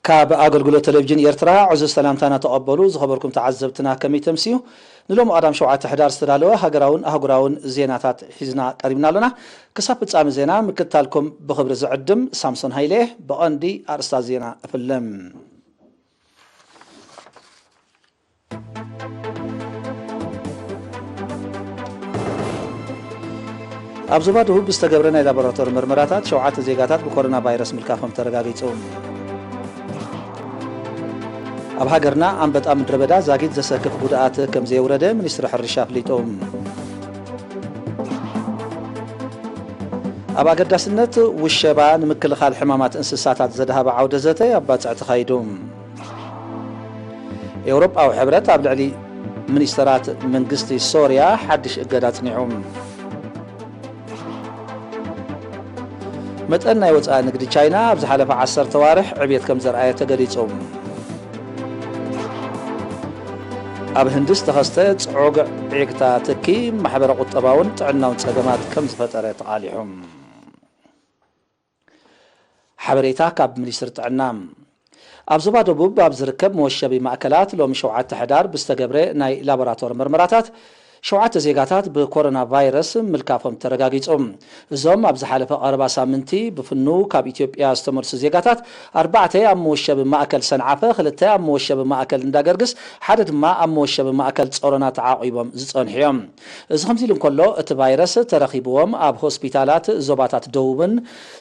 ካብ ኣገልግሎት ቴሌቪዥን ኤርትራ ዕዙዝ ሰላምታና ተቐበሉ። ዝኸበርኩም ተዓዘብትና ከመይ ተምስዩ? ንሎሚ ቀዳም ሸውዓተ ሕዳር ዝተዳለወ ሃገራውን ኣህጉራውን ዜናታት ሒዝና ቀሪብና ኣሎና። ክሳብ ፍጻሜ ዜና ምክትታልኩም ብኽብሪ ዝዕድም ሳምሶን ሃይለ። ብቐንዲ ኣርእስታት ዜና እፍልም። ኣብ ዞባ ደቡብ ብዝተገብረ ናይ ላቦራቶሪ ምርመራታት ሸውዓተ ዜጋታት ብኮሮና ቫይረስ ምልካፎም ተረጋጊጹ። ኣብ ሃገርና ኣንበጣ ምድረ በዳ ዛጊት ዘሰክፍ ጉድኣት ከም ዘየውረደ ሚኒስትሪ ሕርሻ ኣፍሊጡ። ኣብ ኣገዳስነት ውሸባ ንምክልኻል ሕማማት እንስሳታት ዘድሃበ ዓውደ ዘተ ኣብ ባጽዕ ተኻይዱ። ኤውሮጳዊ ሕብረት ኣብ ልዕሊ ሚኒስተራት መንግስቲ ሶርያ ሓድሽ እገዳ ኣጽኒዑ። መጠን ናይ ወጻኢ ንግዲ ቻይና ኣብ ዝሓለፈ ዓሰርተ ኣዋርሕ ዕብየት ከም ዘርኣየ ተገሊጹ። ኣብ ህንዲ ዝተኸስተ ጽዑቕ ዕግታ ትኪ ማሕበረ ቁጠባውን ጥዕናውን ጸገማት ከም ዝፈጠረ ተቓሊሑ። ሓበሬታ ካብ ሚኒስትሪ ጥዕና። ኣብ ዞባ ደቡብ ኣብ ዝርከብ መወሸቢ ማእከላት ሎሚ ሸውዓተ ሕዳር ብዝተገብረ ናይ ላቦራቶሪ ምርመራታት ሸውዓተ ዜጋታት ብኮሮና ቫይረስ ምልካፎም ተረጋጊጹ። እዞም ኣብ ዝሓለፈ ቀረባ ሳምንቲ ብፍኑ ካብ ኢትዮጵያ ዝተመልሱ ዜጋታት ኣርባዕተ ኣብ መወሸቢ ማእከል ሰንዓፈ፣ ክልተ ኣብ መወሸቢ ማእከል እንዳገርግስ፣ ሓደ ድማ ኣብ መወሸቢ ማእከል ጾሮና ተዓቒቦም ዝጸንሑ እዮም። እዚ ከምዚ ኢሉ እንከሎ፣ እቲ ቫይረስ ተረኺብዎም ኣብ ሆስፒታላት ዞባታት ደቡብን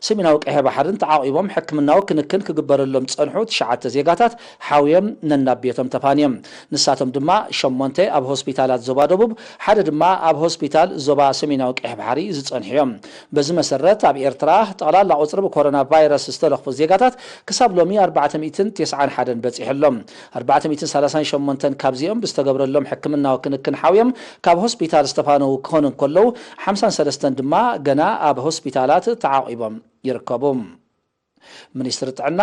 ሰሜናዊ ቀይሕ ባሕርን ተዓቒቦም ሕክምናዊ ክንክን ክግበረሎም ዝጸንሑ ትሽዓተ ዜጋታት ሓውዮም ነናብ ቤቶም ተፋንዮም። ንሳቶም ድማ ሸሞንተ ኣብ ሆስፒታላት ዞባ ደቡብ፣ ሓደ ድማ ኣብ ሆስፒታል ዞባ ሰሜናዊ ቀይሕ ባሕሪ ዝጸንሑ እዮም። በዚ መሰረት፣ ኣብ ኤርትራ ጠቕላላ ቁጽሪ ብኮሮና ቫይረስ ዝተለኽፉ ዜጋታት ክሳብ ሎሚ ኣርባዕተ ሚእትን ተስዓን ሓደን በጺሑ ኣሎ። ኣርባዕተ ሚእትን ሰላሳን ሸሞንተን ካብዚኦም ብዝተገብረሎም ሕክምናዊ ክንክን ሓውዮም ካብ ሆስፒታል ዝተፋነዉ ክኾኑ እንከለዉ፣ ሓምሳን ሰለስተን ድማ ገና ኣብ ሆስፒታላት ተዓቒቦም ይርከቡ። ሚኒስትሪ ጥዕና፣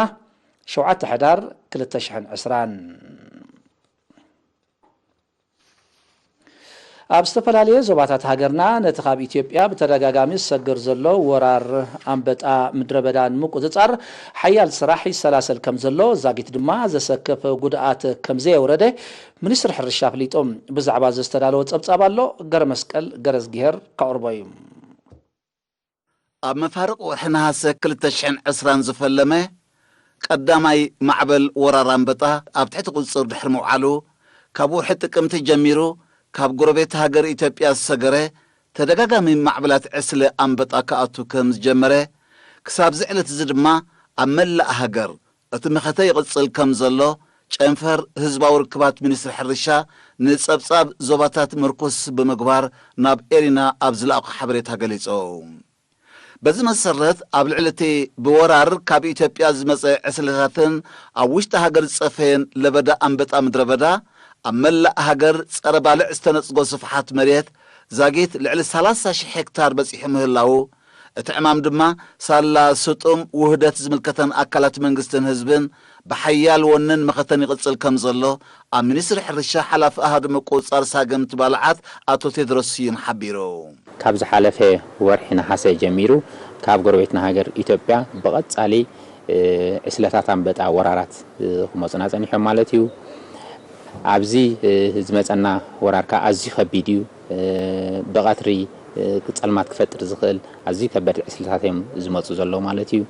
ሸውዓተ ሕዳር ክልተ ሽሕን ዕስራን። ኣብ ዝተፈላለየ ዞባታት ሃገርና ነቲ ካብ ኢትዮጵያ ብተደጋጋሚ ዝሰግር ዘሎ ወራር ኣንበጣ ምድረ በዳ ንምቁጽጻር ሓያል ስራሕ ይሰላሰል ከም ዘሎ፣ ዛጊት ድማ ዘሰክፍ ጉድኣት ከም ዘየውረደ ሚኒስትሪ ሕርሻ ኣፍሊጡ። ብዛዕባ እዚ ዝተዳለወ ጸብጻብ ኣሎ፣ ገረመስቀል ገረዝግሄር ከቕርቦ እዩ። ኣብ መፋርቕ ወርሒ ነሃሰ ክልተ ሽሕን ዕስራን ዝፈለመ ቀዳማይ ማዕበል ወራር ኣንበጣ ኣብ ትሕቲ ቁጽጽር ድሕሪ ምውዓሉ፣ ካብ ወርሒ ጥቅምቲ ጀሚሩ ካብ ጎረቤት ሃገር ኢትዮጵያ ዝሰገረ ተደጋጋሚ ማዕበላት ዕስለ ኣንበጣ ክኣቱ ከም ዝጀመረ፣ ክሳብዚ ዕለት እዚ ድማ ኣብ መላእ ሃገር እቲ መኸተ ይቕጽል ከም ዘሎ ጨንፈር ህዝባዊ ርክባት ሚኒስትሪ ሕርሻ ንጸብጻብ ዞባታት ምርኩስ ብምግባር ናብ ኤሪና ኣብ ዝለኣኾ ሓበሬታ ገሊጹ። በዚ መሰረት፣ ኣብ ልዕሊ እቲ ብወራር ካብ ኢትዮጵያ ዝመጸ ዕስለታትን ኣብ ውሽጢ ሃገር ዝጸፈየን ለበዳ ኣንበጣ ምድረ በዳ፣ ኣብ መላእ ሃገር ጸረ ባልዕ ዝተነጽጎ ስፍሓት መሬት ዛጊት ልዕሊ ሰላሳ ሽሕ ሄክታር በጺሑ ምህላዉ፣ እቲ ዕማም ድማ ሳላ ስጡም ውህደት ዝምልከተን ኣካላት መንግስትን ህዝብን ብሓያል ወንን መኸተን ይቕጽል ከም ዘሎ ኣብ ሚኒስትሪ ሕርሻ ሓላፊ ኣሃዱ ምቁጽጻር ሳገምቲ ባልዓት ኣቶ ቴድሮስ ስዩም ሓቢሩ። ካብ ዝሓለፈ ወርሒ ነሓሰ ጀሚሩ ካብ ጎረቤትና ሃገር ኢትዮጵያ ብቐጻሊ፣ እ፣ ዕስለታት ኣንበጣ ወራራት፣ እ፣ ክመጹና ጸኒሖም ማለት እዩ። ኣብዚ፣ እ፣ ዝመጸና ወራር ከኣ ኣዝዩ ከቢድ እዩ። እ፣ ብቐትሪ፣ እ፣ ጸልማት ክፈጥር ዝኽእል ኣዝዩ ከበድቲ ዕስለታት እዮም ዝመጹ ዘለዉ ማለት እዩ።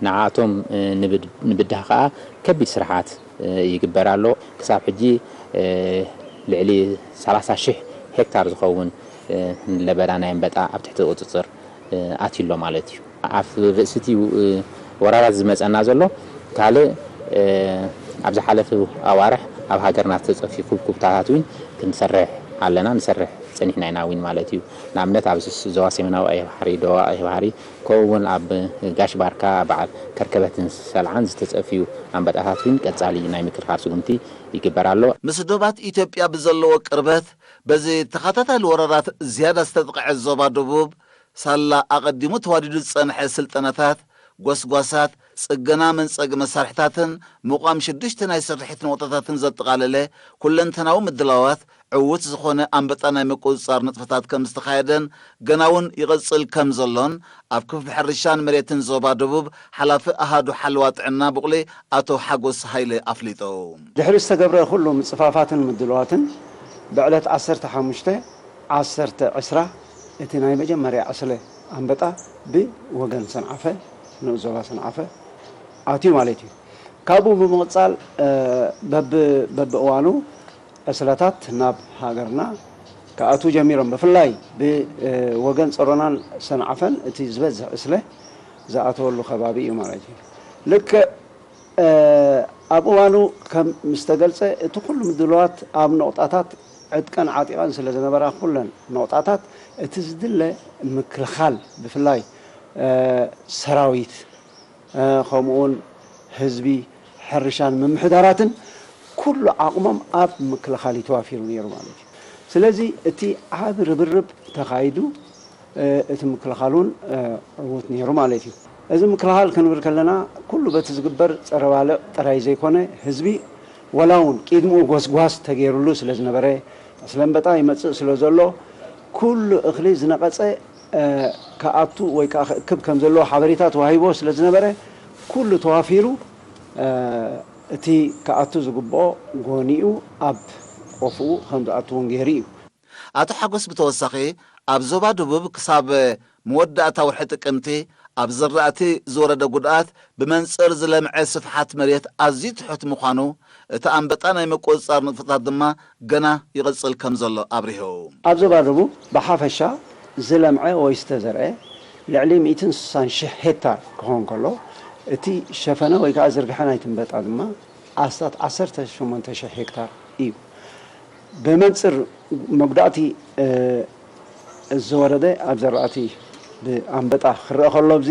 ንዓኣቶም፣ እ፣ ንብድ-፣ ንብዳህ ከኣ ከቢድ ስራሓት፣ እ፣ ይግበር ኣሎ። ክሳብ ሕጂ፣ እ፣ ልዕሊ ሰላሳ ሽሕ ሄክታር ዝኸውን፣ እ፣ ለበዳ ናይ ኣንበጣ ኣብ ትሕቲ ቁጽጽር፣ እ፣ ኣትዩ ኣሎ ማለት እዩ። ኣብ ርእሲ እቲ፣ እ፣ ወራራት ዝመጸና ዘሎ ካልእ፣ እ፣ ኣብ ዝሓለፉ ኣዋርሕ ኣብ ሃገርና ዝተጸፍዩ ኩብኩብታታት እውን ክንሰርሕ ኣለና፣ ንሰርሕ ጸኒሕና ኢና እውን ማለት እዩ። ንኣብነት፣ ኣብ ስ-፣ ዞባ ሰሜናዊ ቀይሕ ባሕሪ፣ ደቡብ ቀይሕ ባሕሪ፣ ከምኡ እውን ኣብ ጋሽ ባርካ፣ በዓል ከርከበትን ሰልዓን ዝተጸፍዩ ኣንበጣታት እውን ቀጻሊ ናይ ምክልኻል ስጉምቲ ይግበር ኣሎ። ምስ ዶባት ኢትዮጵያ ብዘለዎ ቅርበት፣ በዚ ተኸታታሊ ወራራት ዝያዳ ዝተጥቕዐ ዞባ ደቡብ፣ ሳላ ኣቐዲሙ ተዋዲዱ ዝጸንሐ ስልጠናታት፣ ጎስጓሳት፣ ጽገና መንጸጊ መሳርሕታትን ምቋም ሽዱሽተ ናይ ስርሒት ነቑጣታትን ዘጠቓለለ ኩለንተናዊ ምድላዋት ዕዉት ዝኾነ ኣንበጣ ናይ ምቁጽጻር ንጥፈታት ከም ዝተኻየደን ገና እውን ይቕጽል ከም ዘሎን ኣብ ክፍሊ ሕርሻን መሬትን ዞባ ደቡብ ሓላፊ ኣሃዱ ሓለዋ ጥዕና ብቑሊ ኣቶ ሓጎስ ሃይለ ኣፍሊጡ። ድሕሪ ዝተገብረ ኩሉ ምጽፋፋትን ምድልዋትን ብዕለት ዓሰርተ ሓሙሽተ ዓሰርተ ዕስራ እቲ ናይ መጀመርያ ዕስለ ኣንበጣ ብወገን ሰንዓፈ ንኡስ ዞባ ሰንዓፈ ኣትዩ ማለት እዩ። ካብኡ ብምቕጻል በብእዋኑ ዕስለታት ናብ ሃገርና ክኣትዉ ጀሚሮም። ብፍላይ ብወገን ጸሮናን ሰንዓፈን እቲ ዝበዝሕ ዕስለ ዝኣተወሉ ከባቢ እዩ ማለት እዩ። ልክዕ ኣብ እዋኑ ከም ምስተገልጸ እቲ ኩሉ ምድልዋት ኣብ ነቑጣታት ዕጥቀን ዓጢቐን ስለ ዝነበራ ኩለን ነቑጣታት እቲ ዝድለ ምክልኻል ብፍላይ ሰራዊት ከምኡውን ህዝቢ ሕርሻን ምምሕዳራትን ኩሉ ዓቕሞም ኣብ ምክልኻል እዩ ተዋፊሩ ነይሩ ማለት እዩ። ስለዚ እቲ ዓቢ ርብርብ ተኻይዱ እቲ ምክልኻል እውን ዕዉት ነይሩ ማለት እዩ። እዚ ምክልኻል ክንብል ከለና ኩሉ በቲ ዝግበር ጸረ ባልዕ ጥራይ ዘይኮነ ህዝቢ ወላ እውን ቅድሚኡ ጎስጓስ ተገይሩሉ ስለ ዝነበረ ዕስለ ኣንበጣ ይመጽእ ስለ ዘሎ ኩሉ እኽሊ ዝነቐጸ ክኣቱ ወይ ከዓ ክእክብ ከም ዘለዎ ሓበሬታ ተዋሂቦ ስለ ዝነበረ ኩሉ ተዋፊሩ እቲ ክኣቱ ዝግብኦ ጎኒኡ ኣብ ቆፍኡ ከም ዝኣቱ እውን ገይሩ እዩ። ኣቶ ሓጎስ ብተወሳኺ ኣብ ዞባ ደቡብ ክሳብ መወዳእታ ወርሒ ጥቅምቲ ኣብ ዝራእቲ ዝወረደ ጉድኣት ብመንጽር ዝለምዐ ስፍሓት መሬት ኣዝዩ ትሑት ምዃኑ እቲ ኣንበጣ ናይ ምቁጽጻር ንጥፈታት ድማ ገና ይቕጽል ከም ዘሎ ኣብሪሁ። ኣብ ዞባ ደቡብ ብሓፈሻ ዝለምዐ ወይ ዝተዘርአ ልዕሊ ሚእትን ስሳን ሽሕ ሄክታር ክኸውን ከሎ እቲ ሸፈነ ወይ ከዓ ዝርግሐ ናይቲ ኣንበጣ ድማ ኣስታት ዓሰርተ ሸሞንተ ሽሕ ሄክታር እዩ። ብመንፅር መጉዳእቲ ዝወረደ ኣብ ዘራእቲ ብኣንበጣ ክረአ ከሎ ኣብዚ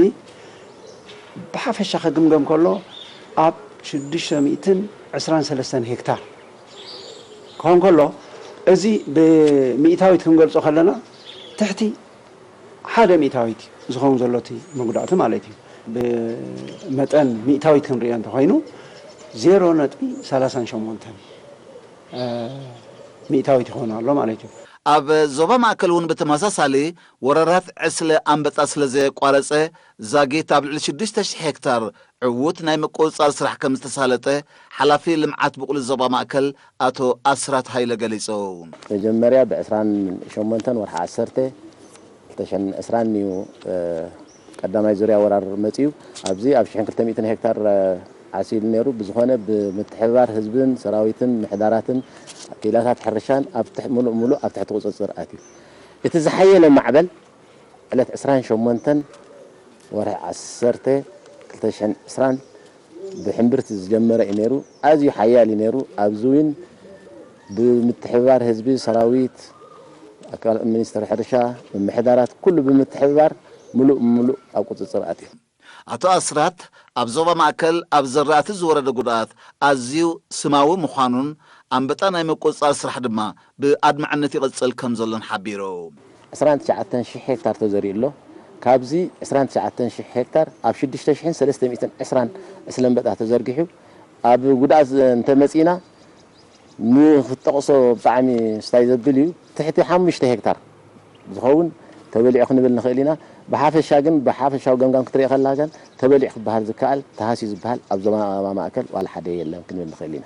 ብሓፈሻ ክግምገም ከሎ ኣብ ሽዱሽተ ሚእትን ዕስራን ሰለስተን ሄክታር ክኸውን ከሎ እዚ ብሚእታዊት ክንገልጾ ከለና ትሕቲ ሓደ ሚእታዊት እዩ ዝኸውን ዘሎ እቲ መጉዳእቲ ማለት እዩ። ብመጠን ሚእታዊት ክንሪኦ እንተኾይኑ ዜሮ ነጥቢ ሰላሳን ሸሞንተን ሚእታዊት ይኾን ኣሎ ማለት እዩ። ኣብ ዞባ ማእከል እውን ብተመሳሳሊ ወረራት ዕስለ ኣንበጣ ስለ ዘየቋረጸ ዛጊት ኣብ ልዕሊ ሽዱሽተ ሽሕ ሄክታር ዕዉት ናይ ምቁጽጻር ስራሕ ከም ዝተሳለጠ ሓላፊ ልምዓት ብቑሊ ዞባ ማእከል ኣቶ ኣስራት ሃይለ ገሊጹ። መጀመርያ ብ ዕስራን ሸሞንተን ወርሒ ዓሰርተ ክልተ ሽሕን ዕስራን እዩ ቀዳማይ ዙርያ ወራር መጺኡ። ኣብዚ ኣብ ሽሕን ክልተ ሚእትን ሄክታር ዓሲሉ ነይሩ። ብዝኾነ ብምትሕብባር ህዝብን ሰራዊትን ምሕዳራትን ክኢላታት ሕርሻን ኣብ ትሕ-፣ ምሉእ ምሉእ ኣብ ትሕቲ ቁጽጽር ኣትዩ። እቲ ዝሓየለ ማዕበል ዕለት ዕስራን ሸሞንተን ወርሒ ዓሰርተ ክልተ ሽሕን ዕስራን ብሕምብርቲ ዝጀመረ እዩ ነይሩ። ኣዝዩ ሓያል እዩ ነይሩ። ኣብዚ እውን ብምትሕብባር ህዝቢ፣ ሰራዊት፣ ኣካል ሚኒስትሪ ሕርሻ፣ ምምሕዳራት ኩሉ ብምትሕብባር ምሉእ ብምሉእ ኣብ ቁጽጽር ኣትዩ። ኣቶ ኣስራት ኣብ ዞባ ማእከል ኣብ ዘራእቲ ዝወረደ ጉድኣት ኣዝዩ ስማዊ ምዃኑን ኣንበጣ ናይ ምቁጽጻር ስራሕ ድማ ብኣድማዕነት ይቕጽል ከም ዘሎን ሓቢሩ። ዕስራን ትሽዓተን ሽሕ ሄክታር ተዘሪኡ ኣሎ። ካብዚ ዕስራን ትሽዓተን ሽሕ ሄክታር ኣብ ሽዱሽተ ሽሕን ሰለስተ ሚእትን ዕስራን ዕስለ ኣንበጣ ተዘርጊሑ ኣብ ጉድኣት እንተመጺእና ንኽትጠቕሶ ብጣዕሚ ስታይ ዘብል እዩ። ትሕቲ ሓሙሽተ ሄክታር ዝኸውን ተበሊዑ ክንብል ንኽእል ኢና። ብሓፈሻ ግን ብሓፈሻዊ ገምጋም ክትርኢ ከላ ግን ተበሊዑ ክበሃል ዝከኣል ተሃስዩ ዝበሃል ኣብ ዞባ ማእከል ዋላ ሓደ የለን ክንብል ንኽእል ኢና።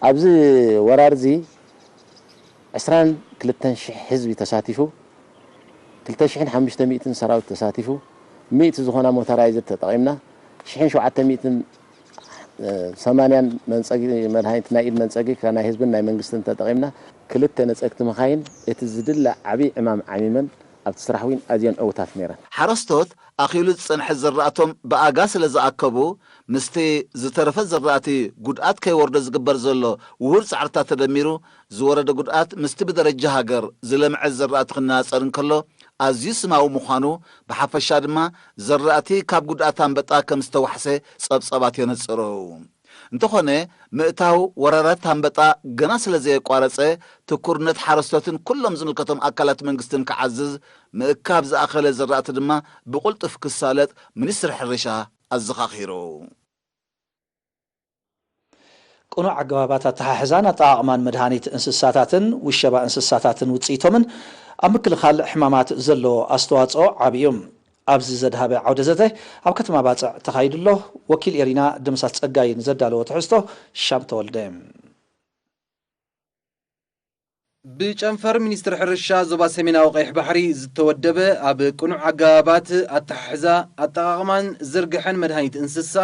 ኣብዚ ወራር እዚ ዕስራን ክልተን ሽሕ ህዝቢ ተሳቲፉ፣ ክልተ ሽሕን ሓሙሽተ ሚእትን ሰራዊት ተሳቲፉ፣ ሚእቲ ዝኾና ሞተራይዝድ ተጠቒምና፣ ሽሕን ሸውዓተ ሚእትን ሰማንያን መንጸጊ መድሃኒት ናይ ኢድ መንጸጊ ካብ ናይ ህዝብን ናይ መንግስትን ተጠቒምና፣ ክልተ ነጸግቲ መኻይን እቲ ዝድለ ዓብዪ ዕማም ዓሚመን ኣብቲ ስራሕ እውን ኣዝየን ዕዉታት ነይረን። ሓረስቶት ኣኺሉ ዝጸንሐ ዝራእቶም ብኣጋ ስለ ዝኣከቡ፣ ምስቲ ዝተረፈ ዝራእቲ ጉድኣት ከይወርዶ ዝግበር ዘሎ ውሁድ ጻዕርታት ተደሚሩ፣ ዝወረደ ጉድኣት ምስቲ ብደረጃ ሃገር ዝለምዐ ዝራእቲ ክነጻጸር እንከሎ፣ ኣዝዩ ስማዊ ምዃኑ፣ ብሓፈሻ ድማ ዝራእቲ ካብ ጉድኣት ኣንበጣ ከም ዝተዋሕሰ ጸብጻባት የነጽሩ። እንተኾነ፣ ምእታው ወረራት ኣንበጣ ገና ስለ ዘየቋረጸ፣ ትኩርነት ሓረስቶትን ኩሎም ዝምልከቶም ኣካላት መንግስትን ክዓዝዝ፣ ምእካብ ዝኣኸለ ዝራእቲ ድማ ብቕልጡፍ ክሳለጥ ሚኒስትሪ ሕርሻ ኣዘኻኺሩ። ቅኑዕ ኣገባባት ኣተሓሕዛን ኣጠቓቕማን መድሃኒት እንስሳታትን ውሸባ እንስሳታትን ውጽኢቶምን ኣብ ምክልኻል ሕማማት ዘለዎ ኣስተዋጽኦ ዓቢ እዩ። ኣብዚ ዘድሃበ ዓውደ ዘተ ኣብ ከተማ ባጽዕ ተኻይዱ ኣሎ። ወኪል ኤሪና ደምሳስ ጸጋይ ንዘዳለዎ ትሕዝቶ ሻም ተወልደ። ብጨንፈር ሚኒስትሪ ሕርሻ ዞባ ሰሜናዊ ቀይሕ ባሕሪ ዝተወደበ ኣብ ቅኑዕ ኣገባባት ኣተሓሕዛ፣ ኣጠቓቕማን ዝርግሐን መድሃኒት እንስሳ፣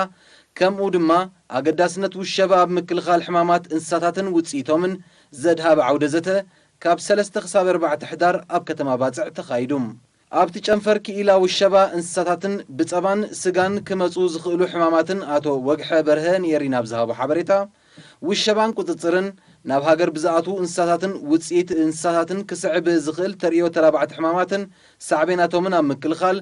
ከምኡ ድማ ኣገዳስነት ውሸባ ኣብ ምክልኻል ሕማማት እንስሳታትን ውጽኢቶምን ዘድሃበ ዓውደ ዘተ ካብ ሰለስተ ክሳብ ኣርባዕተ ሕዳር ኣብ ከተማ ባጽዕ ተኻይዱ። ኣብቲ ጨንፈር ክኢላ ውሸባ እንስሳታትን ብጸባን ስጋን ክመጹ ዝኽእሉ ሕማማትን ኣቶ ወግሐ በርሀ ንኤሪና ኣብ ዝሃቦ ሓበሬታ፣ ውሸባን ቁጽጽርን ናብ ሃገር ብዝኣትዉ እንስሳታትን ውጽኢት እንስሳታትን ክስዕብ ዝኽእል ተርእዮ ተላባዕቲ ሕማማትን ሳዕቤናቶምን ኣብ ምክልኻል፣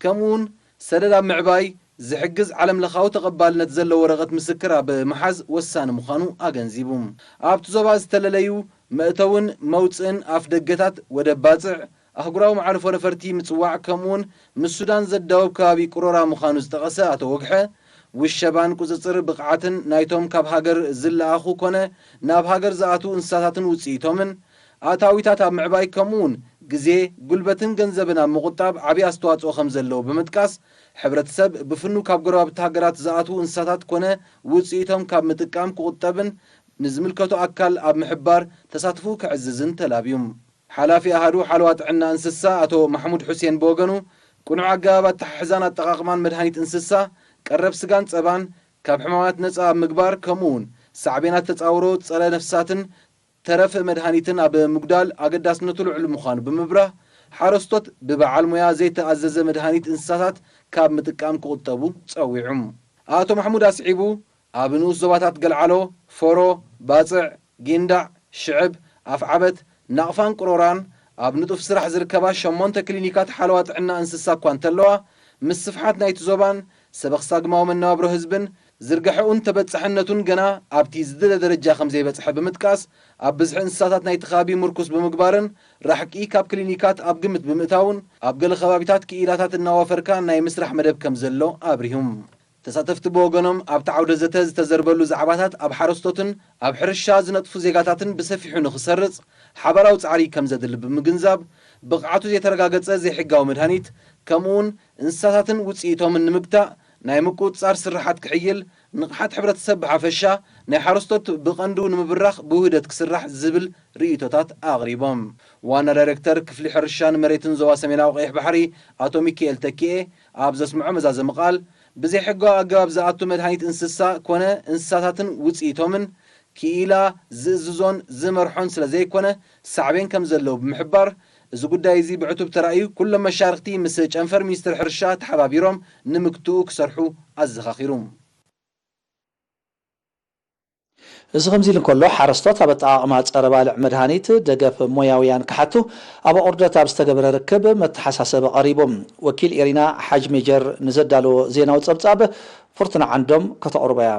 ከምኡውን ሰደድ ኣብ ምዕባይ ዝሕግዝ ዓለም ለኻዊ ተቐባልነት ዘለዎ ወረቐት ምስክር ኣብ ምሓዝ ወሳኒ ምዃኑ ኣገንዚቡ። ኣብቲ ዞባ ዝተለለዩ መእተውን መውጽእን ኣፍ ደገታት ወደብ ባጽዕ፣ ኣህጉራዊ መዓርፎ ነፈርቲ ምጽዋዕ፣ ከምኡውን ምስ ሱዳን ዘዳውብ ከባቢ ቅሮራ ምዃኑ ዝጠቐሰ ኣቶ ወግሐ፣ ውሸባን ቁጽጽር ብቕዓትን ናይቶም ካብ ሃገር ዝለኣኹ ኮነ ናብ ሃገር ዝኣትዉ እንስሳታትን ውጽኢቶምን፣ ኣታዊታት ኣብ ምዕባይ፣ ከምኡውን ግዜ፣ ጉልበትን ገንዘብን ኣብ ምቑጣብ ዓቢ ኣስተዋጽኦ ከም ዘለዎ ብምጥቃስ፣ ሕብረተሰብ ብፍኑ ካብ ጎረባብቲ ሃገራት ዝኣትዉ እንስሳታት ኮነ ውጽኢቶም ካብ ምጥቃም ክቑጠብን ንዝምልከቶ ኣካል ኣብ ምሕባር ተሳትፎኡ ከዕዝዝን ተላብዩ። ሓላፊ ኣሃዱ ሓለዋ ጥዕና እንስሳ ኣቶ ማሕሙድ ሑሴን ብወገኑ፣ ቅኑዕ ኣገባብ ኣተሓሕዛን ኣጠቓቕማን መድሃኒት እንስሳ፣ ቀረብ ስጋን ጸባን ካብ ሕማማት ነጻ ኣብ ምግባር፣ ከምኡውን ሳዕቤናት ተጻውሮ ጸረ ነፍሳትን ተረፍ መድሃኒትን ኣብ ምጉዳል ኣገዳስነቱ ልዑል ምዃኑ ብምብራህ፣ ሓረስቶት ብበዓል ሞያ ዘይተኣዘዘ መድሃኒት እንስሳታት ካብ ምጥቃም ክቑጠቡ ጸዊዑ። ኣቶ ማሕሙድ ኣስዒቡ፣ ኣብ ንኡስ ዞባታት ገልዓሎ፣ ፎሮ፣ ባጽዕ፣ ጊንዳዕ፣ ሽዕብ፣ ኣፍዓበት፣ ናቕፋን ቅሮራን ኣብ ንጡፍ ስራሕ ዝርከባ ሸሞንተ ክሊኒካት ሓለዋ ጥዕና እንስሳ እኳ እንተለዋ፣ ምስፍሓት ናይቲ ዞባን ሰበኽሳግማዊ መነባብሮ ህዝብን ዝርግሐኡን ተበጻሕነቱን ገና ኣብቲ ዝድለ ደረጃ ከም ዘይበጽሐ ብምጥቃስ፣ ኣብ ብዝሒ እንስሳታት ናይቲ ከባቢ ምርኩስ ብምግባርን ራሕቂ ካብ ክሊኒካት ኣብ ግምት ብምእታውን፣ ኣብ ገለ ከባቢታት ክኢላታት እናዋፈርካ ናይ ምስራሕ መደብ ከም ዘሎ ኣብሪሁ። ተሳተፍቲ ብወገኖም፣ ኣብቲ ዓውደ ዘተ ዝተዘርበሉ ዛዕባታት ኣብ ሓረስቶትን ኣብ ሕርሻ ዝነጥፉ ዜጋታትን ብሰፊሑ ንኽሰርጽ ሓባራዊ ጻዕሪ ከም ዘድሊ ብምግንዛብ፣ ብቕዓቱ ዘይተረጋገጸ ዘይሕጋዊ መድሃኒት፣ ከምኡውን እንስሳታትን ውጽኢቶምን ንምግታእ ናይ ምቁጽጻር ስርሓት ክሕይል፣ ንቕሓት ሕብረተሰብ ብሓፈሻ፣ ናይ ሓረስቶት ብቐንዱ ንምብራኽ ብውህደት ክስራሕ ዝብል ርእይቶታት ኣቕሪቦም። ዋና ዳይሬክተር ክፍሊ ሕርሻን መሬትን ዞባ ሰሜናዊ ቀይሕ ባሕሪ ኣቶ ሚካኤል ተኪኤ ኣብ ዘስምዖ መዛዘሚ ቃል፣ ብዘይሕጋዊ ኣገባብ ዝኣቱ መድሃኒት እንስሳ ኮነ እንስሳታትን ውጽኢቶምን ክኢላ ዝእዝዞን ዝመርሖን ስለ ዘይኮነ ሳዕቤን ከም ዘለዎ ብምሕባር፣ እዚ ጉዳይ እዚ ብዕቱብ ተራእዩ ኩሎም መሻርኽቲ ምስ ጨንፈር ሚኒስትሪ ሕርሻ ተሓባቢሮም ንምግትኡ ክሰርሑ ኣዘኻኺሩ። እዚ ከምዚ ኢሉ እንከሎ፣ ሓረስቶት ኣብ ኣጠቓቕማ ጸረ ባልዕ መድሃኒት ደገፍ ሞያውያን ክሓቱ ኣብ ኣቑርደት ኣብ ዝተገበረ ርክብ መተሓሳሰቢ ቀሪቡ። ወኪል ኤሪና ሓጅ ሜጀር ንዘዳለዎ ዜናዊ ጸብጻብ ፍርቱና ዓንዶም ከተቕርቦ እያ።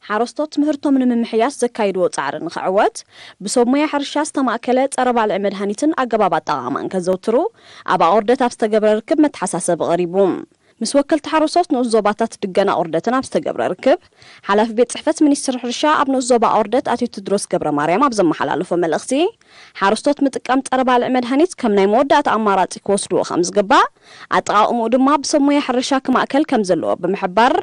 ሓረስቶት ምህርቶም ንምምሕያሽ ዘካይድዎ ጻዕሪ ንኽዕወት፣ ብሰብ ሞያ ሕርሻ ዝተማእከለ ጸረ ባልዕ መድሃኒትን ኣገባብ ኣጠቓቕማን ከዘውትሩ ኣብ ኣቑርደት ኣብ ዝተገብረ ርክብ መተሓሳሰቢ ቀሪቡ። ምስ ወከልቲ ሓረስቶት ንኡስ ዞባታት ድገን ኣቑርደትን ኣብ ዝተገብረ ርክብ፣ ሓላፊ ቤት ጽሕፈት ሚኒስትሪ ሕርሻ ኣብ ንኡስ ዞባ ኣቑርደት ኣቶ ቴድሮስ ገብረ ማርያም ኣብ ዘመሓላለፎ መልእኽቲ፣ ሓረስቶት ምጥቃም ጸረ ባልዕ መድሃኒት ከም ናይ መወዳእታ ኣማራጺ ክወስድዎ ከም ዝግባእ፣ ኣጠቓቕምኡ ድማ ብሰብ ሞያ ሕርሻ ክማእከል ከም ዘለዎ ብምሕባር፣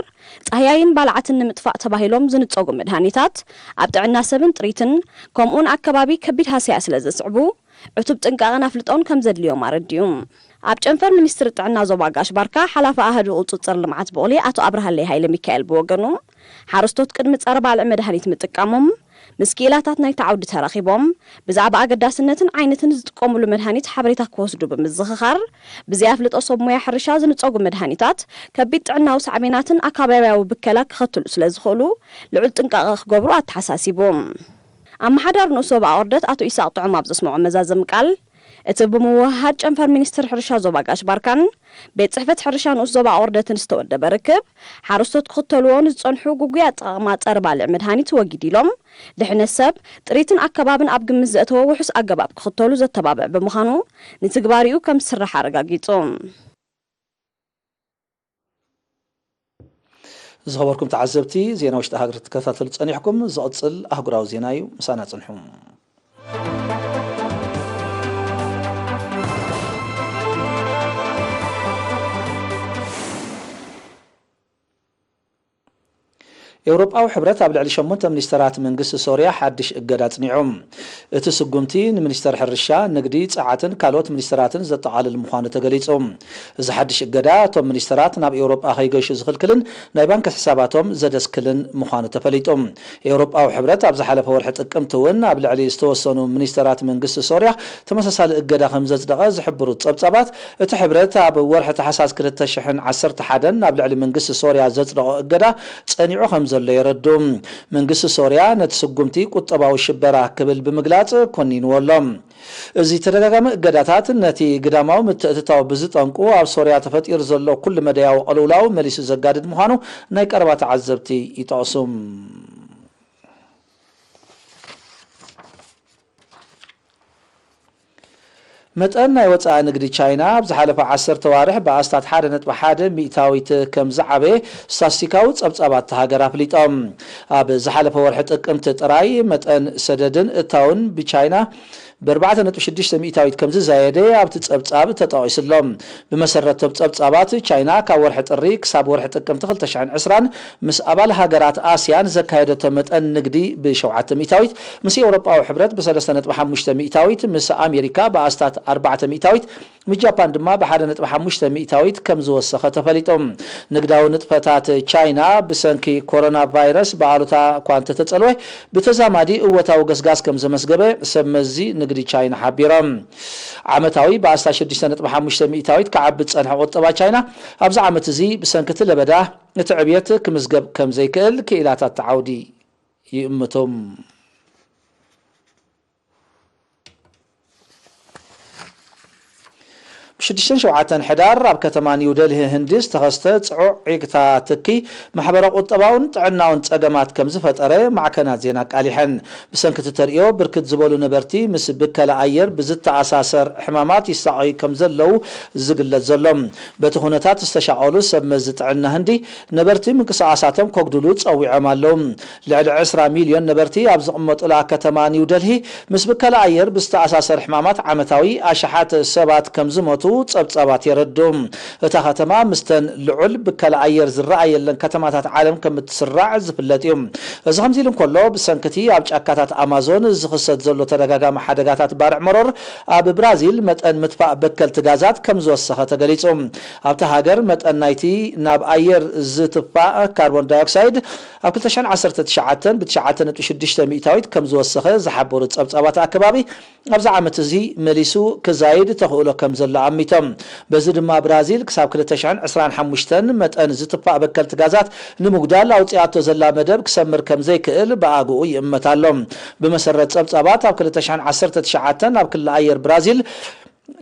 ጻህያይን ባልዓትን ንምጥፋእ ተባሂሎም ዝንጸጉ መድሃኒታት ኣብ ጥዕና ሰብን ጥሪትን፣ ከምኡውን ኣከባቢ ከቢድ ሃሰያ ስለ ዘስዕቡ፣ ዕቱብ ጥንቃቐን ኣፍልጦን ከም ዘድልዮም ኣረዲኡ። ኣብ ጨንፈር ሚኒስትሪ ጥዕና ዞባ ጋሽ ባርካ ሓላፊ ኣሃዱ ቁጽጽር ልምዓት ቡቕሊ ኣቶ ኣብርሃለይ ሃይለ ሚካኤል ብወገኑ፣ ሓረስቶት ቅድሚ ጸረ ባልዕ መድሃኒት ምጥቃሞም፣ ምስ ክኢላታት ናይቲ ዓውዲ ተራኺቦም፣ ብዛዕባ ኣገዳስነትን ዓይነትን ዝጥቀሙሉ መድሃኒት ሓበሬታ ክወስዱ ብምዝኽኻር፣ ብዘይ ኣፍልጦ ሰብ ሞያ ሕርሻ ዝንጸጉ መድሃኒታት ከቢድ ጥዕናዊ ሳዕቤናትን ኣከባብያዊ ብከላ ከኸትሉ ስለ ዝኽእሉ፣ ልዑል ጥንቃቐ ክገብሩ ኣተሓሳሲቡ። ኣመሓዳሪ ንኡስ ዞባ ኣቑርደት ኣቶ ኢሳቕ ጥዑም ኣብ ዘስምዖ መዛዘሚ ቃል፣ እቲ ብምውህሃድ ጨንፈር ሚኒስትሪ ሕርሻ ዞባ ጋሽ ባርካን ቤት ጽሕፈት ሕርሻ ንኡስ ዞባ ኣቑርደትን ዝተወደበ ርክብ፣ ሓረስቶት ክኽተልዎ ንዝጸንሑ ግጉይ ኣጠቓቕማ ጸረ ባልዕ መድሃኒት ወጊድ ኢሎም፣ ድሕነት ሰብ፣ ጥሪትን ኣከባብን ኣብ ግምት ዘእተወ ውሑስ ኣገባብ ክኽተሉ ዘተባብዕ ብምዃኑ፣ ንትግባሪኡ ከም ዝስራሕ ኣረጋጊጹ። ዝኸበርኩም ተዓዘብቲ፣ ዜና ውሽጢ ሃገር ትከታተሉ ጸኒሕኩም። ዝቕጽል ኣህጉራዊ ዜና እዩ። ምሳና ጽንሑ። ኤውሮጳዊ ሕብረት ኣብ ልዕሊ ሸሞንተ ሚኒስተራት መንግስቲ ሶርያ ሓድሽ እገዳ ኣጽኒዑ። እቲ ስጉምቲ ንሚኒስተር ሕርሻ፣ ንግዲ፣ ጸዓትን ካልኦት ሚኒስተራትን ዘጠቓልል ምዃኑ ተገሊጹ። እዚ ሓድሽ እገዳ፣ እቶም ሚኒስተራት ናብ ኤውሮጳ ከይገሹ ዝኽልክልን ናይ ባንክ ሕሳባቶም ዘደስክልን ምዃኑ ተፈሊጡ። ኤውሮጳዊ ሕብረት ኣብ ዝሓለፈ ወርሒ ጥቅምቲ እውን ኣብ ልዕሊ ዝተወሰኑ ሚኒስተራት መንግስቲ ሶርያ ተመሳሳሊ እገዳ ከም ዘጽደቐ ዝሕብሩ ጸብጻባት፣ እቲ ሕብረት ኣብ ወርሒ ታሕሳስ ክልተ ሽሕን ዓሰርተ ሓደን ኣብ ልዕሊ መንግስቲ ሶርያ ዘጽደቖ እገዳ ጸኒዑ ከም ዘሎ የረዱ። መንግስቲ ሶርያ ነቲ ስጉምቲ ቁጠባዊ ሽበራ ክብል ብምግላጽ ኮኒንዎ ኣሎ። እዚ ተደጋጋሚ እገዳታት ነቲ ግዳማዊ ምትእትታው ብዝጠንቁ ኣብ ሶርያ ተፈጢሩ ዘሎ ኩሉ መደያዊ ቅልውላው መሊሱ ዘጋድድ ምዃኑ ናይ ቀረባ ተዓዘብቲ ይጠቕሱ። መጠን ናይ ወጻኢ ንግዲ ቻይና ኣብ ዝሓለፈ ዓሰርተ ዋርሕ ብኣስታት ሓደ ነጥቢ ሓደ ሚእታዊት ከም ዝዓበየ ስታስቲካዊ ጸብጻባት እታ ሃገር ኣፍሊጦም። ኣብ ዝሓለፈ ወርሒ ጥቅምቲ ጥራይ መጠን ሰደድን እታውን ብቻይና ብኣርባዕተ ነጥቢ ሽዱሽተ ሚእታዊት ከም ዝዛየደ ኣብቲ ጸብጻብ ተጠቒሱ ኣሎ። ብመሰረት እቶም ጸብጻባት፣ ቻይና ካብ ወርሒ ጥሪ ክሳብ ወርሒ ጥቅምቲ ክልተ ሽሕን ዕስራን ምስ ኣባል ሃገራት ኣስያን ዘካየደቶ መጠን ንግዲ ብሸውዓተ ሚእታዊት፣ ምስ ኤውሮጳዊ ሕብረት ብሰለስተ ነጥቢ ሓሙሽተ ሚእታዊት፣ ምስ ኣሜሪካ ብኣስታት ኣርባዕተ ሚእታዊት፣ ምስ ጃፓን ድማ ብሓደ ነጥቢ ሓሙሽተ ሚእታዊት ከም ዝወሰኸ ተፈሊጡ። ንግዳዊ ንጥፈታት ቻይና ብሰንኪ ኮሮና ቫይረስ ብኣሉታ እኳ እንተተጸልወ፣ ብተዛማዲ እወታዊ ገስጋስ ከም ዘመስገበ ሰብ መዚ ንግዲ ቻይና ሓቢሮም። ዓመታዊ ብኣስታት ሽዱሽተ ነጥቢ ሓሙሽተ ሚእታዊት ክዓቢ ዝጸንሐ ቁጠባ ቻይና፣ ኣብዚ ዓመት እዚ ብሰንኪ እቲ ለበዳ እቲ ዕብየት ክምዝገብ ከም ዘይክእል ክኢላታት እቲ ዓውዲ ይእምቱ። ብሽዱሽተን ሸውዓተን ሕዳር ኣብ ከተማ ኒው ደልሂ ህንዲ ዝተኸስተ ጽዑቕ ዒግታ ትኪ ማሕበረ ቁጠባውን ጥዕናውን ጸገማት ከም ዝፈጠረ ማዕከናት ዜና ኣቃሊሐን። ብሰንኪ እቲ ተርእዮ፣ ብርክት ዝበሉ ነበርቲ ምስ ብከላ ኣየር ብዝተኣሳሰር ሕማማት ይሳቐዩ ከም ዘለዉ ዝግለጽ ዘሎ። በቲ ኩነታት ዝተሻቐሉ ሰብ መዚ ጥዕና ህንዲ፣ ነበርቲ ምንቅስቓሳቶም ከጉድሉ ጸዊዖም ኣለዉ። ልዕሊ ዕስራ ሚልዮን ነበርቲ ኣብ ዝቕመጡላ ከተማ ኒው ደልሂ፣ ምስ ብከላ ኣየር ብዝተኣሳሰር ሕማማት ዓመታዊ ኣሽሓት ሰባት ከም ዝሞቱ ጸብጻባት የረድኡ። እታ ከተማ ምስተን ልዑል ብከላ ኣየር ዝረኣየለን ከተማታት ዓለም ከም እትስራዕ ዝፍለጥ እዩ። እዚ ከምዚ ኢሉ እንከሎ፣ ብሰንኪ እቲ ኣብ ጫካታት ኣማዞን ዝኽሰት ዘሎ ተደጋጋሚ ሓደጋታት ባርዕ መሮር፣ ኣብ ብራዚል መጠን ምትፋእ በከልቲ ጋዛት ከም ዝወሰኸ ተገሊጹ። ኣብታ ሃገር መጠን ናይቲ ናብ ኣየር ዝትፋእ ካርቦን ዳይኦክሳይድ ኣብ ክልተ ሽሕን ዓሰርተ ትሽዓተን ብትሽዓተ ነጥቢ ሽዱሽተ ሚእታዊት ከም ዝወሰኸ ዝሓበሩ ጸብጻባት ኣከባቢ፣ ኣብዚ ዓመት እዚ መሊሱ ክዛይድ ተኽእሎ ከም ዘሎ ኣሚቶም። በዚ ድማ ብራዚል ክሳብ ክልተ ሽሕን ዕስራን ሓሙሽተን መጠን ዝትፋእ በከልቲ ጋዛት ንምጉዳል ኣውጺኣቶ ዘላ መደብ ክሰምር ከም ዘይክእል ብኣግኡ ይእመት ኣሎ። ብመሰረት ጸብጻባት፣ ኣብ ክልተ ሽሕን ዓሰርተ ትሽዓተን ኣብ ክሊ ኣየር ብራዚል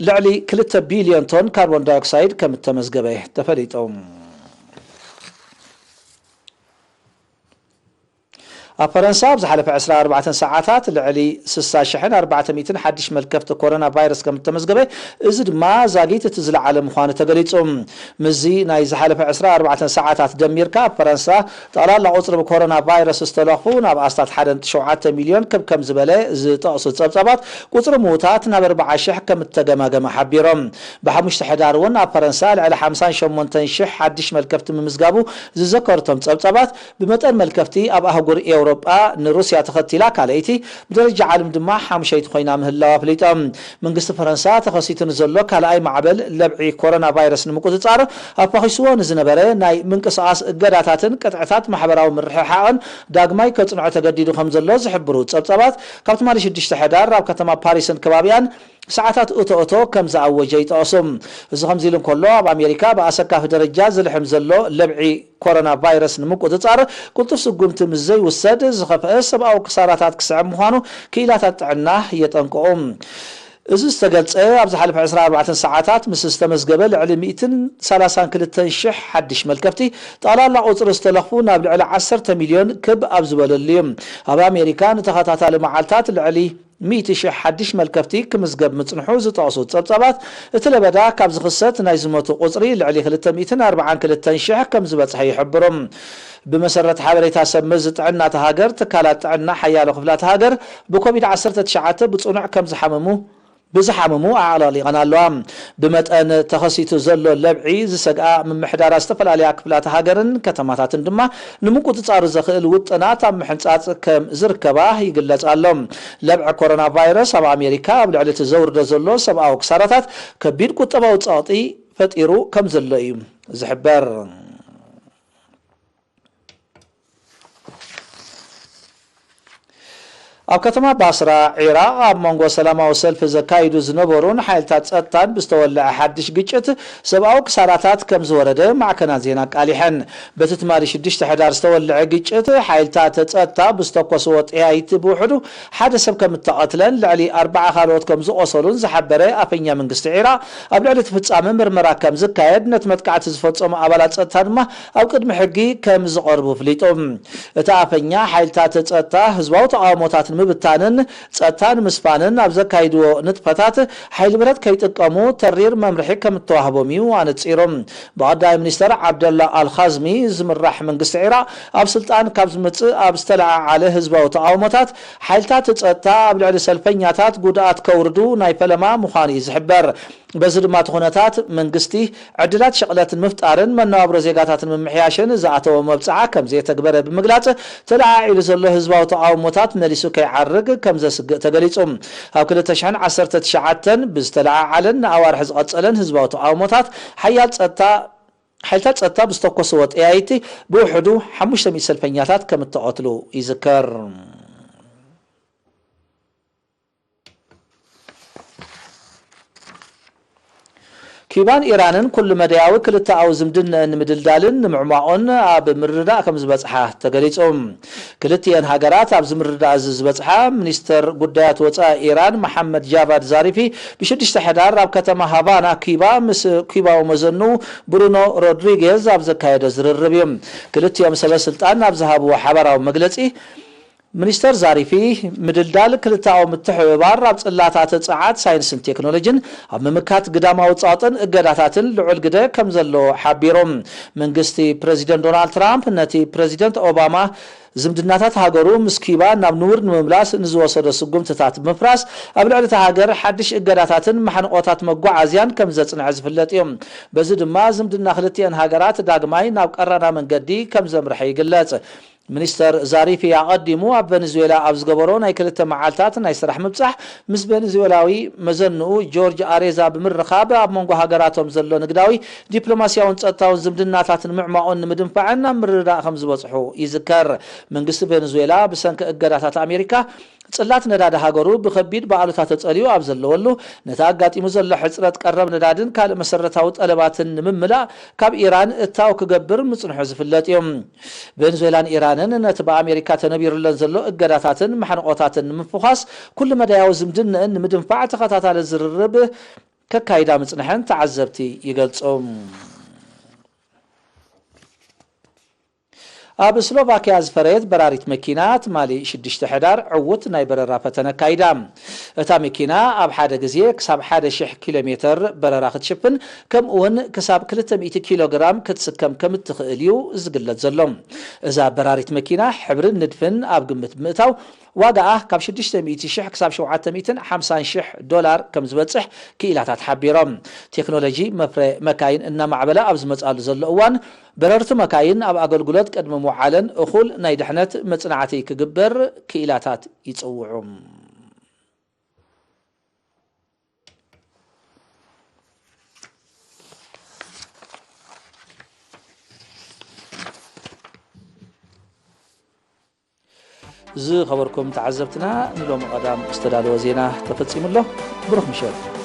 ልዕሊ ክልተ ቢልዮን ቶን ካርቦን ዳይኦክሳይድ ከም እተመዝገበ ተፈሊጡ። ኣብ ፈረንሳ ኣብ ዝሓለፈ ዕስራ ኣርባዕተን ሰዓታት ልዕሊ ስሳ ሽሕን ኣርባዕተ ሚእትን ሓድሽ መልከፍቲ ኮሮና ቫይረስ ከም እተመዝገበ፣ እዚ ድማ ዛጊት እቲ ዝለዓለ ምዃኑ ተገሊጹ። ምስዚ ናይ ዝሓለፈ ዕስራ ኣርባዕተን ሰዓታት ደሚርካ፣ ኣብ ፈረንሳ ጠቕላላ ቁጽሪ ብኮሮና ቫይረስ ዝተለኽፉ ናብ ኣስታት ሓደ ነጥቢ ሸውዓተ ሚልዮን ክብ ከም ዝበለ ዝጠቕሱ ጸብጻባት፣ ቁጽሪ ምዉታት ናብ ኣርብዓ ሽሕ ከም እተገማገመ ሓቢሮም። ብሓሙሽተ ሕዳር እውን ኣብ ፈረንሳ ልዕሊ ሓምሳን ሸሞንተን ሽሕ ሓድሽ መልከፍቲ ምምዝጋቡ ዝዘከሩ እቶም ጸብጻባት፣ ብመጠን መልከፍቲ ኣብ ኣህጉር ኤውሮጳ ንሩስያ ተኸቲላ ካልኣይቲ፣ ብደረጃ ዓለም ድማ ሓሙሸይቲ ኮይና ምህላዋ ኣፍሊጦም። መንግስቲ ፈረንሳ ተኸሲቱ ንዘሎ ካልኣይ ማዕበል ለብዒ ኮሮና ቫይረስ ንምቁጽጻር ኣፋኺስዎ ንዝነበረ ናይ ምንቅስቓስ እገዳታትን ቅጥዕታት ማሕበራዊ ምርሕሓቕን ዳግማይ ከጽንዖ ተገዲዱ ከም ዘሎ ዝሕብሩ ጸብጻባት፣ ካብ ትማሊ ሽዱሽተ ሕዳር ኣብ ከተማ ፓሪስን ከባቢኣን ሰዓታት እቶ እቶ ከም ዝኣወጀ ይጠቕሱ። እዚ ከምዚ ኢሉ እንከሎ፣ ኣብ ኣሜሪካ ብኣሰካፊ ደረጃ ዝልሕም ዘሎ ለብዒ ኮሮና ቫይረስ ንምቁጽጻር ቅልጡፍ ስጉምቲ ምስ ዘይውሰድ፣ ዝኸፍአ ሰብኣዊ ክሳራታት ክስዕብ ምዃኑ ክኢላታት ጥዕና የጠንቅቑ። እዚ ዝተገልጸ ኣብ ዝሓለፈ ዕስራን ኣርባዕተን ሰዓታት ምስ ዝተመዝገበ ልዕሊ ሚእትን ሰላሳን ክልተን ሽሕ ሓድሽ መልከፍቲ፣ ጠቕላላ ቁጽሪ ዝተለኽፉ ናብ ልዕሊ ዓሰርተ ሚልዮን ክብ ኣብ ዝበለሉ እዩ። ኣብ ኣሜሪካ ንተኸታታሊ መዓልታት ልዕሊ ሚእቲ ሽሕ ሓድሽ መልከፍቲ ክምዝገብ ምጽንሑ ዝጠቕሱ ጸብጻባት፣ እቲ ለበዳ ካብ ዝኽሰት ናይ ዝሞቱ ቁጽሪ ልዕሊ ክልተ ሚእትን ኣርባዓን ክልተን ሽሕ ከም ዝበጽሐ ይሕብሩ። ብመሰረት ሓበሬታ ሰብ መዚ ጥዕና እታ ሃገር፣ ትካላት ጥዕና ሓያሎ ክፍላት ሃገር ብኮቪድ ዓሰርተ ትሽዓተ ብጽኑዕ ከም ዝሓመሙ ብዝሓመሙ ኣዕላሊቐን ኣለዋ። ብመጠን ተኸሲቱ ዘሎ ለብዒ ዝሰግኣ ምምሕዳራት ዝተፈላለያ ክፍላት ሃገርን ከተማታትን ድማ ንምቁጽጻሩ ዘኽእል ውጥናት ኣብ ምሕንጻጽ ከም ዝርከባ ይግለጽ ኣሎ። ለብዒ ኮሮና ቫይረስ ኣብ ኣሜሪካ ኣብ ልዕሊ እቲ ዘውርዶ ዘሎ ሰብኣዊ ክሳራታት ከቢድ ቁጠባዊ ጸቕጢ ፈጢሩ ከም ዘሎ እዩ ዝሕበር። ኣብ ከተማ ባስራ፣ ዒራቕ፣ ኣብ መንጎ ሰላማዊ ሰልፊ ዘካይዱ ዝነበሩን ሓይልታት ጸጥታን ብዝተወልዐ ሓድሽ ግጭት ሰብኣዊ ክሳራታት ከም ዝወረደ ማዕከናት ዜና ኣቃሊሐን። በቲ ትማሊ ሽዱሽተ ሕዳር ዝተወልዐ ግጭት፣ ሓይልታት ጸጥታ ብዝተኮስዎ ጠያይቲ ብውሕዱ ሓደ ሰብ ከም እተቐትለን ልዕሊ ኣርባዓ ካልኦት ከም ዝቖሰሉን ዝሓበረ ኣፈኛ መንግስቲ ዒራቕ፣ ኣብ ልዕሊ እቲ ፍጻመ ምርመራ ከም ዝካየድ፣ ነቲ መጥቃዕቲ ዝፈጸሙ ኣባላት ጸጥታ ድማ ኣብ ቅድሚ ሕጊ ከም ዝቐርቡ ኣፍሊጡ። እቲ ኣፈኛ፣ ሓይልታት ጸጥታ ህዝባዊ ተቓውሞታት ንምብታንን ጸጥታ ንምስፋንን ኣብ ዘካይድዎ ንጥፈታት ሓይሊ ብረት ከይጥቀሙ ተሪር መምርሒ ከም እተዋህቦም እዩ ኣነጺሩ። ብቐዳማይ ሚኒስተር ዓብደላ ኣልኻዝሚ ዝምራሕ መንግስቲ ዒራቕ ኣብ ስልጣን ካብ ዝመጽእ ኣብ ዝተለዓዓለ ህዝባዊ ተቓውሞታት፣ ሓይልታት ጸጥታ ኣብ ልዕሊ ሰልፈኛታት ጉድኣት ከውርዱ ናይ ፈለማ ምዃኑ እዩ ዝሕበር። በዚ ድማ እቲ ኩነታት መንግስቲ ዕድላት ሸቕለት ንምፍጣርን መነባብሮ ዜጋታት ንምምሕያሽን ዝኣተዎ መብጽዓ ከም ዘየተግበረ ብምግላጽ፣ ተለዓዒሉ ዘሎ ህዝባዊ ተቓውሞታት መሊሱ ከይዓርግ ከም ዘስግእ ተገሊጹ። ኣብ ክልተ ሽሕን ዓሰርተ ትሽዓተን ብዝተለዓዓለን ንኣዋርሕ ዝቐጸለን ህዝባዊ ተቓውሞታት፣ ሓያል ጸጥታ ሓይልታት ጸጥታ ብዝተኮስዎ ጠያይቲ ብውሕዱ ሓሙሽተ ሚእቲ ሰልፈኛታት ከም እተቐትሉ ይዝከር። ኪባን ኢራንን ኩሉ መዳያዊ ክልተኣዊ ዝምድንአን ንምድልዳልን ንምዕሟቑን ኣብ ምርድዳእ ከም ዝበጽሓ ተገሊጹ። ክልቲኤን ሃገራት ኣብዚ ምርድዳእ እዚ ዝበጽሓ፣ ሚኒስተር ጉዳያት ወጻኢ ኢራን መሓመድ ጃቫድ ዛሪፊ ብሽዱሽተ ሕዳር ኣብ ከተማ ሃቫና ኪባ ምስ ኪባዊ መዘኑ ብሩኖ ሮድሪጌዝ ኣብ ዘካየዶ ዝርርብ እዩ። ክልቲኦም ሰበ ስልጣን ኣብ ዝሃብዎ ሓባራዊ መግለጺ፣ ሚኒስተር ዛሪፊ፣ ምድልዳል ክልተኣዊ ምትሕብባር ኣብ ጽላታት ጸዓት፣ ሳይንስን ቴክኖሎጂን፣ ኣብ ምምካት ግዳማዊ ጸቕጥን እገዳታትን ልዑል ግደ ከም ዘለዎ ሓቢሮም። መንግስቲ ፕረዚደንት ዶናልድ ትራምፕ ነቲ ፕረዚደንት ኦባማ ዝምድናታት ሃገሩ ምስ ኪባ ናብ ንቡር ንምምላስ ንዝወሰዶ ስጉምትታት ብምፍራስ፣ ኣብ ልዕሊ እታ ሃገር ሓድሽ እገዳታትን ማሕንቆታት መጓዓዝያን ከም ዘጽንዐ ዝፍለጥ እዩ። በዚ ድማ ዝምድና ክልቲኤን ሃገራት ዳግማይ ናብ ቀራና መንገዲ ከም ዘምርሐ ይግለጽ። ሚኒስተር ዛሪፊ ኣቐዲሙ ኣብ ቨነዙዌላ ኣብ ዝገበሮ ናይ ክልተ መዓልታት ናይ ስራሕ ምብጻሕ፣ ምስ ቨነዙዌላዊ መዘንኡ ጆርጅ ኣሬዛ ብምርኻብ፣ ኣብ መንጎ ሃገራቶም ዘሎ ንግዳዊ፣ ዲፕሎማስያውን ጸጥታውን ዝምድናታት ንምዕሟቑን ንምድንፋዕን ናብ ምርድዳእ ከም ዝበጽሑ ይዝከር። መንግስቲ ቨነዙዌላ ብሰንኪ እገዳታት ኣሜሪካ፣ ጽላት ነዳዲ ሃገሩ ብኸቢድ ብኣሉታ ተጸልዩ ኣብ ዘለወሉ፣ ነቲ ኣጋጢሙ ዘሎ ሕጽረት ቀረብ ነዳድን ካልእ መሰረታዊ ጠለባትን ንምምላእ፣ ካብ ኢራን እታው ክገብር ምጽንሑ ዝፍለጥ እዩ። ቬንዙዌላን ኢራንን ነቲ ብኣሜሪካ ተነቢሩለን ዘሎ እገዳታትን ማሕንቆታትን ንምፍዃስ፣ ኩሉ መዳያዊ ዝምድንአን ንምድንፋዕ ተኸታታሊ ዝርርብ ከካይዳ ምጽንሐን ተዓዘብቲ ይገልጹ። ኣብ ስሎቫክያ ዝፈረየት በራሪት መኪና ትማሊ ሽዱሽተ ሕዳር ዕዉት ናይ በረራ ፈተነ ኣካይዳ። እታ መኪና ኣብ ሓደ ግዜ ክሳብ ሓደ ሽሕ ኪሎ ሜተር በረራ ክትሽፍን፣ ከምኡውን ክሳብ ክልተ ሚእቲ ኪሎ ግራም ክትስከም ከም እትኽእል እዩ ዝግለጽ ዘሎ። እዛ በራሪት መኪና ሕብርን ንድፍን ኣብ ግምት ብምእታው፣ ዋጋኣ ካብ ሽዱሽተ ሚእቲ ሽሕ ክሳብ ሸውዓተ ሚእትን ሓምሳን ሽሕ ዶላር ከም ዝበጽሕ ክኢላታት ሓቢሮም። ቴክኖሎጂ መፍረ መካይን እናማዕበለ ኣብ ዝመጽኣሉ ዘሎ እዋን፣ በረርቲ መካይን ኣብ ኣገልግሎት ቅድሚ ምውዓለን እኹል ናይ ድሕነት መጽናዕቲ ክግበር ክኢላታት ይጽውዑ። ዝኸበርኩም ተዓዘብትና፣ ንሎሚ ቀዳም ዝተዳለወ ዜና ተፈጺሙ ኣሎ። ብሩኽ ምሸት።